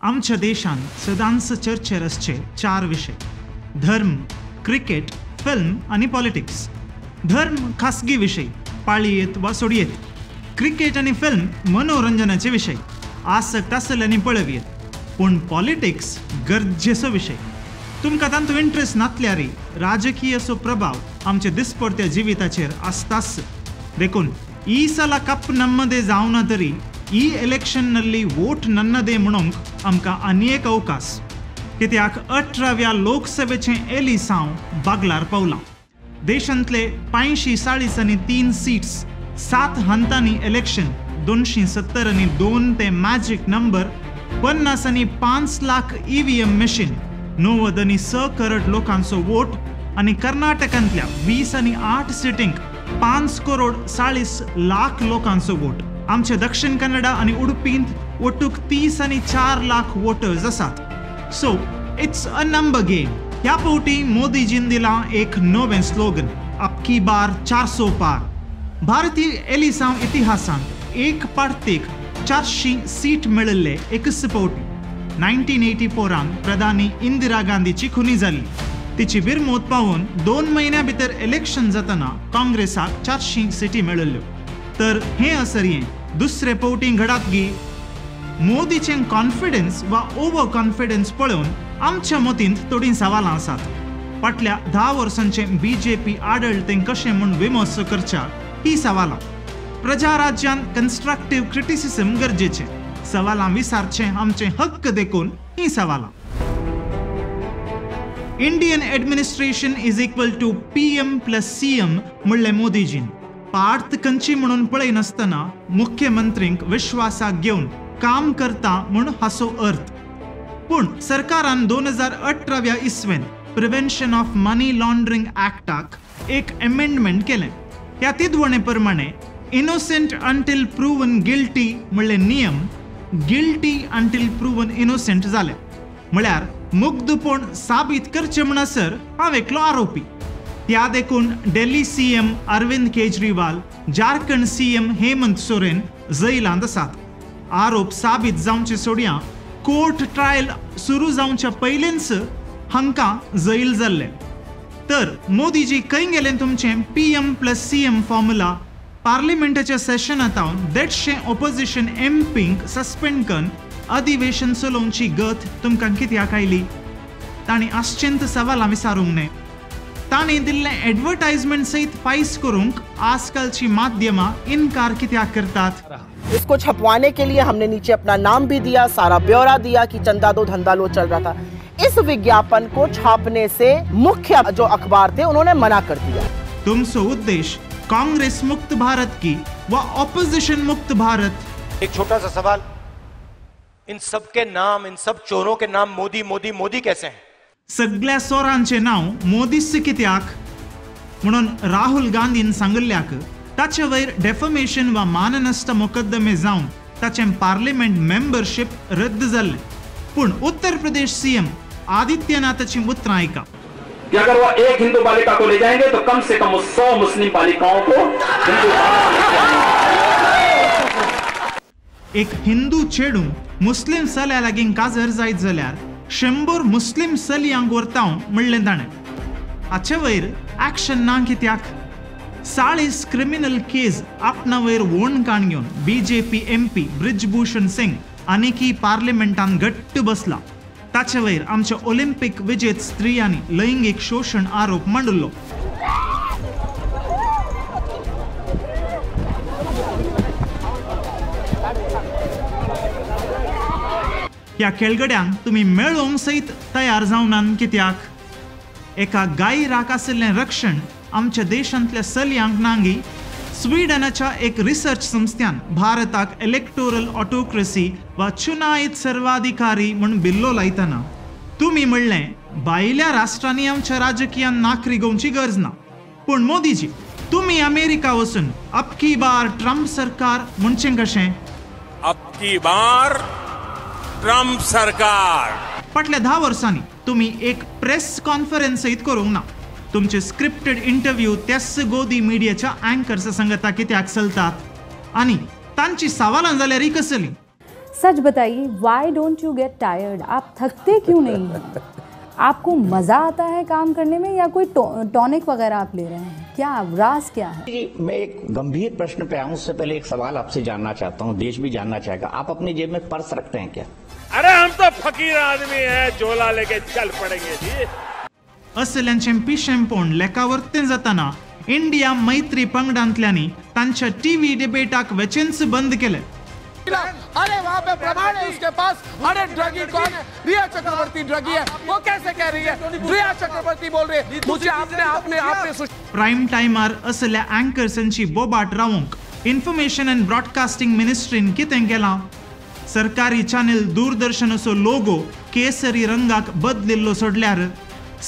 आमच्या देशांत सदांच चर्चेर आसचे चार विशय: धर्म, क्रिकेट, फिल्म आनी पॉलिटिक्स. धर्म खासगी विशय, पाळयेत वा सोडयेत. क्रिकेट आनी फिल्म मनोरंजनाचे विशय, आसक्त आसल्यांनी पळोवयेत. पूण पॉलिटिक्स गरजेचो विशय. तुमकां तातूंत इंट्रस्ट नासल्यारय राजकीय असो प्रभाव आमच्या दिसपडत्या जिविताचेर आसताच. देखून ಈ ಸಲ ಕಪ್ ನಮ್ಮದೇ जावना तरी ಈ इलेक्शनನಲ್ಲಿ वोट नन्नदे म्हणूंक आमकां आनी एक अवकाश. कित्याक 18व्या लोकसभेचें एलिसांव बागलार पावलां. देशांतले 85 आनी 3 सीट्स, 7 हंतांनी इलेक्शन, 270 आनी 2 ते मॅजीक नंबर, 50 आनी 5 लाख EVM machine, 90 आनी 6 करोड लोकांचो वोट आनी कर्नाटकांतल्या 20 आनी 8 सिटींक 5 करोड 40 लाख लोकांचो वोट. आमचे दक्षिण कन्नडा आनी उडपींत ಒಟ್ಟುक 30 आनी 4 लाख वोटर्स आसात. So it's a number game. ह्या फावटी मोदीजीन दिलां एक नवें स्लोगन, अब की बार 400 पार. भारतीय एलिसांव इतिहासांत एक पार्टीक 400 सीट मेळिल्ले एकच फावटी. 1984 प्रधानी इंदिरा गांधीची खुनी जाल्ली. तिची बिरमोत पावून 2 म्हयन्या भितर इलेक्शन जातना काँग्रेसाक 400 सिटी मेळिल्ल्यो. तर हें असरयें दुसरे फावटी घडात गी? मोदीचें कॉन्फिडन्स वा ओवर कॉन्फिडन्स पळोवन आमच्या मतींत थोडीं सवालां आसात. फाटल्या 10 वर्सांचें बीजेपी आडळतें कशें म्हूण विमर्श करच्या ही सवालां. प्रजाराज्यांत कन्स्ट्रक्टीव क्रिटिसिजम गरजेचें. सवालां विसारचें आमचें हक्क देखून ही सवालां. Indian administration is equal to PM plus CM म्हणलें मोदीजीन. पार्थ खंयची म्हणून पळयनासतना मुख्यमंत्रींक विश्वासाक घेवन काम करता म्हूण हाचो अर्थ. पूण सरकारान 2018व्या इस्वेंत प्रिव्हेन्शन ऑफ मनी लॉन्ड्रिंग ॲक्टाक एक एमेंडमेंट केलें. ह्या तिदवणे प्रमाणे इनोसेंट अंटील प्रूवन गिल्टी म्हणले नियम गिल्टी अंटील प्रूवन इनोसेंट जाले. म्हळ्यार मुग्धपण साबीत करचें म्हणसर हांव एकलो आरोपी. त्या देखून Delhi CM Arvind Kejriwal, Jharkhand CM Hemant Soren जैलांत आसात. आरोप साबीत जावचे सोडया कोर्ट ट्रायल सुरू जावच्या पयलींच हांकां जैल जाल्लें. तर मोदीजी खंय गेलें तुमचें PM plus CM formula? पार्लिमेंटाच्या सेशनांत 150 ऑपोजिशन एमपींक सस्पेंड करून अधिवेशन चलोवची गत तुमकां कित्याक आयली? तांणी आश्चंत सवालां विचारूंक न्हय. तांणी दिल्लें एडवर्टायजमेंट सहित फायस करूंक आजकालची माध्यमां इनकार कित्याक करतात? इसको छपवाने के लिए हमने नीचे अपना नाम भी दिया, सारा ब्यौरा दिया कि चंदा दो धंधा लो चल रहा था. इस विज्ञापन को छापने से मुख्य जो अखबार थे उन्होंने मना कर दिया. तुमचो उद्देश कांग्रेस मुक्त भारत की व ऑपोजिशन मुक्त भारत? एक छोटा सा सवाल, इन सब के नाम, इन सब चोरों के नाम मोदी मोदी मोदी कैसे हैं? सगळ्या चोरांचें नांव मोदीच कित्याक म्हणून राहुल गांधीन सांगिल्ल्याक ताचे वयर डेफमेशन वा माननश्ट मुकदमे जावन ताचें पार्लिमेंट मेंबरशीप रद्द जाल्लें. पूण उत्तर प्रदेश सीएम आदित्यनाथाची उतरां आयका. कि अगर वो एक हिंदू बालिका को ले जाएंगे तो कम से कम 100 मुस्लिम बालिकाओं को हिंदू. एक हिंदू चेडूं मुस्लिम चल्या लागीं काजर जायत जाल्यार 100 मुस्लिम चलयांक व्हरता म्हणलें ताणें. हाचे वयर एक्शन ना कित्याक? 40 क्रिमिनल केस आपणा वयर वोण काण घेवन बीजेपी एमपी ब्रिजभूषण सिंग आनीकी पार्लिमेंटान घट्ट बसला. ताचे वयर आमच्या ऑलिम्पिक विजेत स्त्रियांनी लैंगीक शोशण आरोप मांडिल्लो. ह्या खेळगड्यांक तुमी मेळोवंक सयत तयार जावनान कित्याक? एका गायराक आशिल्लें रक्षण आमच्या देशांतल्या चलयांक नांगी? स्वीडनाच्या एक रिसर्च संस्थ्यान भारताक इलेक्टोरल ऑटोक्रेसी वा चुनायत सर्वाधिकारी म्हूण बिल्लो लायतना तुमी म्हणलें भायल्या राष्ट्रांनी आमच्या राजकीयान नाकरी घेवची गरज ना. पूण मोदीजी तुमी अमेरिका वचून अब की बार ट्रम्प सरकार म्हणचें कशें? अब की बार ट्रम्प सरकार. फाटल्या 10 वर्सांनी तुमी एक प्रेस कॉन्फरन्स सयत करूंक ना. तुमचे स्क्रिप्टेड इंटरव्यू त्याच गोदी मिडियाच्या अँकर्स संगता कित्याक चलतात आनी तांची सवालां जाल्यार कसली? सच बताइए, why don't you get tired? आप थकते क्यों नहीं हैं? आपको मज़ा आता है काम करने में या कोई टॉनिक वगैरह आप ले रहे हैं? क्या राज क्या है? जी, मैं एक गंभीर प्रश्न पे आऊँ उससे पहले एक सवाल आपसे जानना चाहता हूँ, देश भी जानना चाहेगा। आप अपनी जेब में पर्स रखते हैं क्या? अरे हम तो फकीर आदमी हैं, झोला लेके चल पड़ेंगे जी. असल्यांचें पिशेंपण लेखावर्तें जाताना इंडिया मैत्री पंगडांतल्यांनी तांच्या टीव्ही डिबेटाक वेचेंच बंद केलें. अरे वहाँ पे प्रमाण है उसके पास. अरे ड्रगी कौन है? रिया चक्रवर्ती ड्रगी है. वो कैसे कह रही है? रिया चक्रवर्ती बोल रही है मुझे आपने आपने आपने. प्राईम टायमार असल्या अँकर्सांची बोबाट रावंक इन्फॉर्मेशन अँड ब्रॉडकास्टिंग मिनिस्ट्रीन कितें केलां? सरकारी चॅनल दूरदर्शनाचो लोगो केसरी रंगाक बदलिल्लो सोडल्यार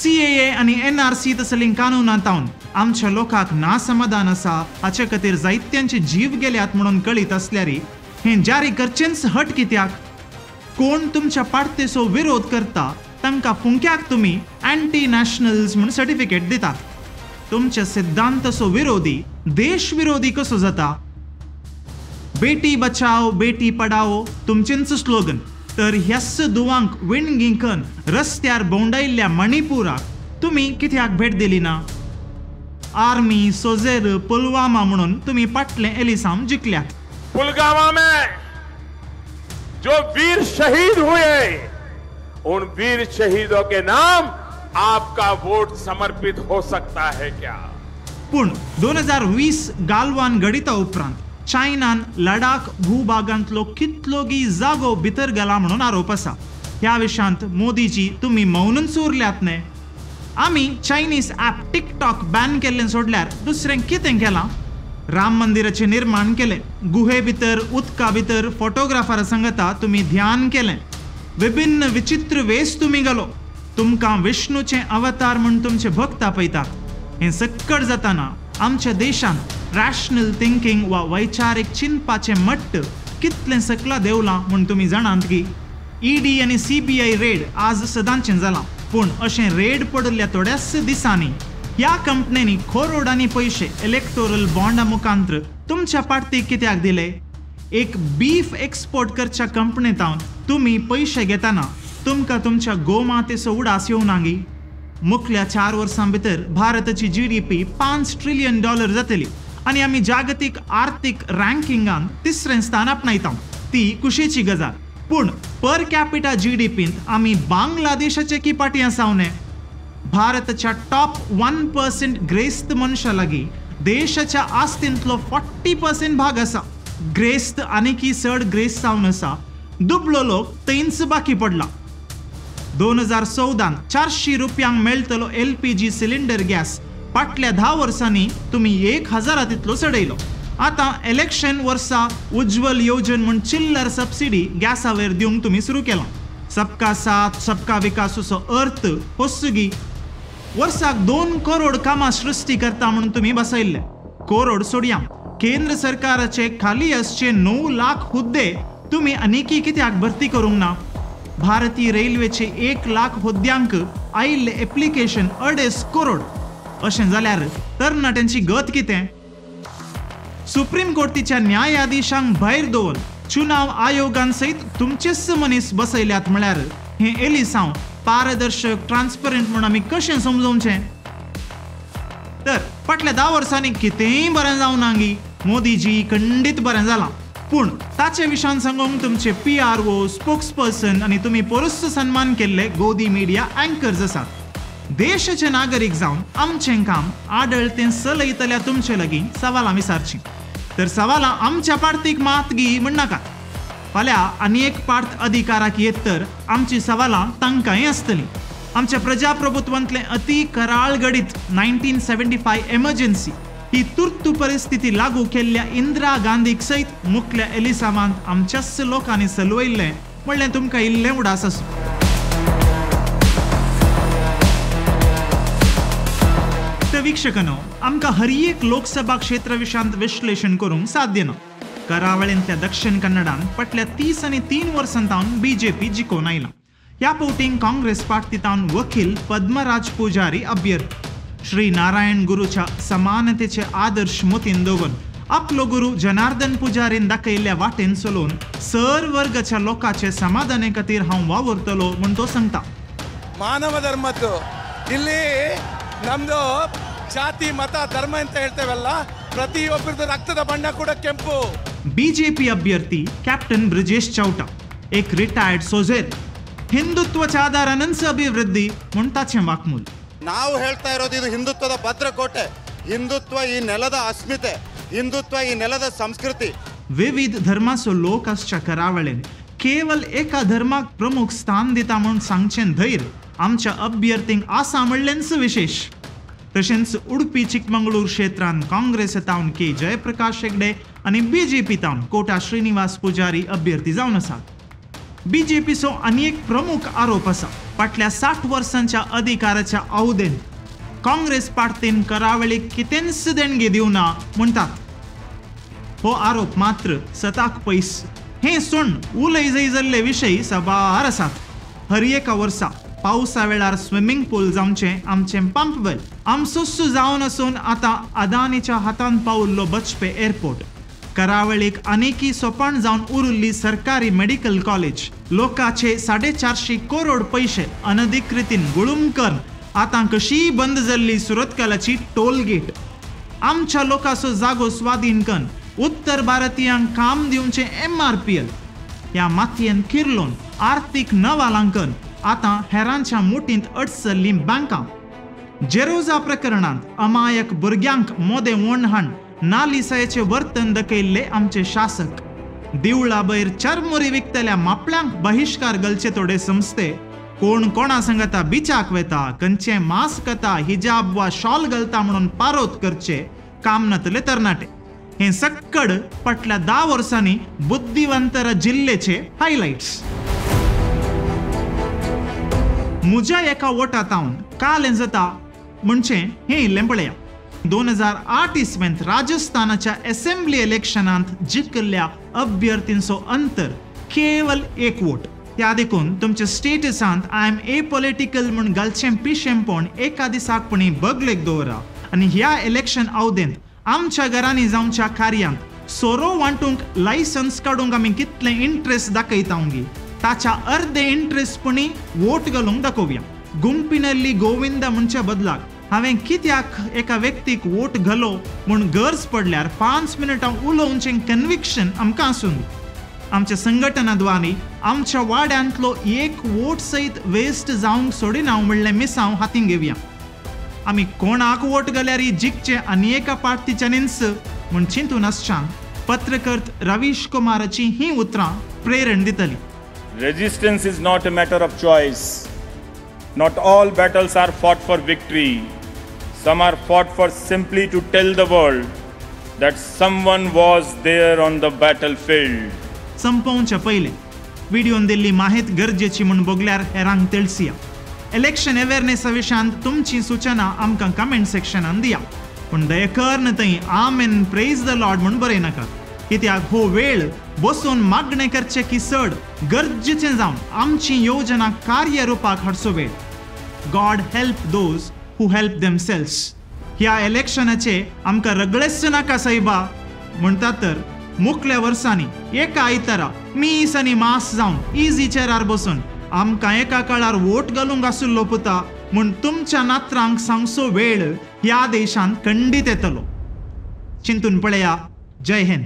CAA आनी NRC तसलीं कानूनां तावन आमच्या लोकांक नासमाधान आसा, हाचे खातीर जायत्यांचे जीव गेल्यात म्हणून कळीत आसल्यार हें जारी करचेंच हट कित्याक? कोण तुमच्या पार्टेचो विरोध करता तांकां फुंक्याक तुमी अँटी नॅशनल्स म्हूण सर्टिफिकेट दितात. तुमच्या सिद्धांताचो विरोधी देश विरोधी कसो जाता? बेटी बचाओ बेटी पढाओ तुमचेंच स्लोगन, तर ह्याच दुवांक विणगिंकन रस्त्यार भोंवडायिल्ल्या मणिपुराक तुमी कित्याक भेट दिली ना? आर्मी सोजेर पुलवामा म्हणून तुमी फाटलें एलिसांव जिखल्यात. पुलवामा में जो वीर शहीद हुए उन वीर शहीदों के नाम आपका वोट समर्पित हो सकता है क्या? पूण 2020 गालवान घडिता उपरांत चायनान लडाख भूभागांतलो कितलोगी जागो भितर गेला म्हणून आरोप आसा. ह्या विशयांत मोदीजी तुमी मौनूच उरल्यात न्ही? आमी चायनीज ॲप टिकटॉक बॅन केल्लें सोडल्यार दुसरें कितें केलां? राम मंदिराचें निर्माण केलें, गुहे भितर उदका भितर फोटोग्राफरा संगता तुमी ध्यान केलें, विभिन्न विचित्र वेस तुमी घालो, तुमकां विष्णूचे अवतार म्हूण तुमचे भक्त आपयतात. हें सक्कड जाताना आमच्या देशांत रॅशनल थिंकींग वा वैचारीक चिंतपाचें मट्ट कितलें सकला देंवलां म्हूण तुमी जाणात की? ED आनी CBI red आज सदांचें जालां, पूण अशें रेड पडिल्ल्या थोड्याच दिसांनी ह्या कंपन्यांनी करोडांनी पयशे इलेक्टोरल बॉन्डा मुखांत्र तुमच्या पार्टीक कित्याक दिले? एक बीफ एक्सपोर्ट करच्या कंपनींत तुमी पयशे घेतना तुमकां तुमच्या गोमातेचो उडास येवना गी? मुखल्या 4 वर्सां भितर भारताची GDP $5 trillion जातली आनी आमी जागतीक आर्थीक रँकिंगान 3रें स्थान आपणायता. ती खुशेची गजाल, पूण पर कॅपिटा GDPंत आमी बांगलादेशाचे की फाटीं आसा न्ही? भारताच्या टॉप 1% ग्रेस्त मनशां लागीं देशाच्या आस्तींतलो 40% भाग आसा. ग्रेस्त आनीकी चड ग्रेस्त जावन आसा, दुबलो लोक थंयच बाकी पडला. 2014 400 रुपयांक मेळटलो LPG cylinder gas फाटल्या 10 वर्सांनी तुमी 1000 तितलो चडयलो. आतां इलेक्शन वर्सा उज्ज्वल योजन म्हूण चिल्लर सबसिडी गॅसावेर दिवंक तुमी सुरू केलां. सबका साथ सबका विकासाचो अर्थ होसुगी वर्साक 2 करोड कामां सृश्टी करता म्हणून तुमी बसयल्ले. करोड सोडया, केंद्र सरकाराचे खाली आसचे 9 लाख हुद्दे तुमी आनीकी कित्याक भरती करूंक ना? भारतीय रेल्वेचे 1 लाख हुद्द्यांक आयिल्ले एप्लिकेशन 2.5 करोड. अशें जाल्यार तरणाट्यांची गत कितें? सुप्रीम कोर्टीच्या न्यायाधीशांक भायर दवरून चुनाव आयोगान सयत तुमचेच मनीस बसयल्यात म्हळ्यार हें एलिसांव पारदर्शक ट्रान्सपरंट म्हूण आमी कशें समजोवचें? तर फाटल्या 10 वर्सांनी कितेंय बरें जावना गी? मोदीजी खंडीत बरें जालां, पूण ताचे विशयान सांगूंक तुमचे PRO spokesperson आनी तुमी परस सन्मान केल्ले गोदी मिडिया अँकर्स आसात. देशाचे नागरीक जावन आमचें काम आडळतें चलयतल्या तुमचे लागीं सवालां विचारचीं. तर सवालां आमच्या पार्टीक मात गी म्हणनाकात. फाल्यां आनी एक पार्ट अधिकाराक येत तर आमची सवालां तांकांय आसतलीं. आमच्या प्रजाप्रभुत्वांतलें अती कराळ घडीत 1975 एमर्जन्सी ही तुर्तू परिस्थिती लागू केल्ल्या इंदिरा गांधीक सयत मुखल्या एलिसावांत आमच्याच लोकांनी चलवयल्लें म्हणलें तुमकां इल्लें उडास आसूं. तर गिडेस्त वीक्षकनो, आमकां हर एक लोकसभा क्षेत्र विशांत विश्लेषण करूंक साध्य ना. करावळींतल्या दक्षिण कन्नडान फाटल्या 30 आनी 3 वर्सां तावन बीजेपी जिखोवन आयला. ह्या फावटीं काँग्रेस पार्टी तावन वकील पद्मराज पुजारी अभ्यर्थी. श्री नारायण गुरूच्या समानतेचे आदर्श मोतीन दवरून आपलो गुरू जनार्दन पुजारीन दाखयल्ल्या वाटेन चलोवन सर वर्गाच्या लोकांचे समाधाने खातीर हांव वावुरतलो म्हूण तो सांगता. ಮಾನವ ಧರ್ಮದ್ದು ಇಲ್ಲಿ ನಮ್ದು ಜಾತಿ ಮತ ಧರ್ಮ ಅಂತ ಹೇಳ್ತೇವಲ್ಲ, ಪ್ರತಿಯೊಬ್ಬರದ್ದು ರಕ್ತದ ಬಣ್ಣ ಕೂಡ ಕೆಂಪು. बीजेपी अभ्यर्थी कॅप्टन ब्रिजेश चावटा एक रिटायर्ड सोजेर, हिंदुत्वाच्या आधारानच अभिवृद्धी म्हूण ताचें वाकमूल. ನಾವು ಹೇಳ್ತಾ ಇರೋದು ಇದು ಹಿಂದುತ್ವದ ಭದ್ರಕೋಟೆ, ಹಿಂದುತ್ವ ಈ ನೆಲದ ಅಸ್ಮಿತೆ, ಹಿಂದುತ್ವ ಈ ನೆಲದ ಸಂಸ್ಕೃತಿ. विविध धर्माचो लोक आसच्या करावळेन केवल एका धर्माक प्रमुख स्थान दिता म्हूण सांगचें धैर्य आमच्या अभ्यर्थींक आसा म्हणलेंच विशेष. तशेंच उडपी चिकमंगळूर क्षेत्रांत काँग्रेस तावन के जयप्रकाश हेगडे आनी बीजेपी तावन कोटा श्रीनिवास पुजारी अभ्यर्थी जावन आसात. बीजेपीचो आनी एक प्रमुख आरोप आसा, फाटल्या 60 वर्सांच्या अधिकाराच्या अवधेन काँग्रेस पार्टीन करावळीक कितेंच देणगी दिवना म्हणटात. हो आरोप मात्र सताक पयस. हें सोण उलय जय जाल्ले विशय साबार आसात. हर एका वर्सा पावसा वेळार स्विमींग पूल जावचें आमचें पंपवेल आमसोस्सू जावन आसून आतां अदानीच्या हातान पावल्लो बचपे एअरपोर्ट, करावळीक आनीकी सोपाण जावन उरिल्ली सरकारी मेडिकल कॉलेज, लोकांचे 450 करोड पयशे अनधिकृतीन गुळूम करून आतां कशीय बंद जाल्ली सुरतकालाची टोल गेट, आमच्या लोकांचो जागो स्वाधीन करून उत्तर भारतीयांक काम दिवचें MRPL, ह्या मातयेन किरलोन आर्थीक नवालांकन आतां हेरांच्या मुठींत अडचल्लीं बँकां. जेरोजा प्रकरणांत अमायक भुरग्यांक मोदें ओण हाण नालिसायेचें वर्तन दाखयल्ले आमचे शासक, दिवळा भयर चरमुरी विकतल्या मापळ्यांक बहिश्कार घालचे थोडे संस्थे, कोण कोणा संगता बिचाक वेता, खंयचें मास्क कता, हिजाब वा शॉल घालता म्हणून पारोत करचे काम नातले तरणाटे. हें सक्कड फाटल्या 10 वर्सांनी बुद्धिवंतर जिल्ल्याचे हायलायट्स. म्हज्या एका वोटा तावन काल हें जाता म्हणचें हें इल्लें पळया. 2008 इस्वेंत राजस्थानाच्या एसेंब्ली इलेक्शनांत जिखिल्ल्या अभ्यर्थींचो अंतर केवल 1 वोट. त्या देखून तुमच्या स्टेटसांत I am a political म्हूण घालचें पिशेंपण एका दिसाक पणी बगलेक दवरा आनी ह्या इलेक्शन अवधेंत आमच्या घरांनी जावच्या कार्यांत सोरो वांटूंक लायसन्स काडूंक आमी कितलें इंट्रस्ट दाखयता ताच्या अर्दे इंट्रस्ट पणी वोट घालूंक दाखोवया. गुंपिनल्ली गोविंदा म्हणच्या बदलाक हांवें कित्याक एका व्यक्तीक वोट घालो म्हूण गरज पडल्यार 5 मिनटां उलोवचें कन्विक्शन आमकां आसूं दी. आमच्या संघटना द्वारे आमच्या वाड्यांतलो एक वोट सयत वेस्ट जावंक सोडिना म्हणलें मिसांव हातीन घेवया. आमी कोणाक वोट घाल्यार जिखचें आनी एका पार्टीच्यानीच म्हूण चिंतून आसच्यान पत्रकर्त रवीश कुमाराची हीं उतरां प्रेरण दितली. Resistance is not a matter of choice. Not all battles are fought for victory. Some are fought for simply to tell the world that someone was there on the battlefield. संपोवचे पयलें व्हिडियोन दिल्ली माहित गरजेची म्हूण भोगल्यार हेरांक तेळसिया. इलेक्शन अवेअरनेसा विशयांत तुमची सुचना आमकां comment सेक्शनान दिया, पूण दयकर्न थंय आमेन प्रेज the Lord म्हूण बरयनाका, कित्याक हो वेळ बसून मागणें करचें की चड गरजेचें जावन आमची योजना कार्यरुपाक हाडचो वेळ. God help those who help themselves. ह्या इलेक्शनाचे आमकां रगळेच नाका सायबा म्हणटा तर मुखल्या वर्सांनी एका आयतारा मीस आनी मास जावन इजी चेरार बसून आमकां एका काळार वोट घालूंक आशिल्लो पुता म्हूण तुमच्या नात्रांक सांगचो वेळ ह्या देशांत खंडीत येतलो. चिंतून पळया. जय हिंद.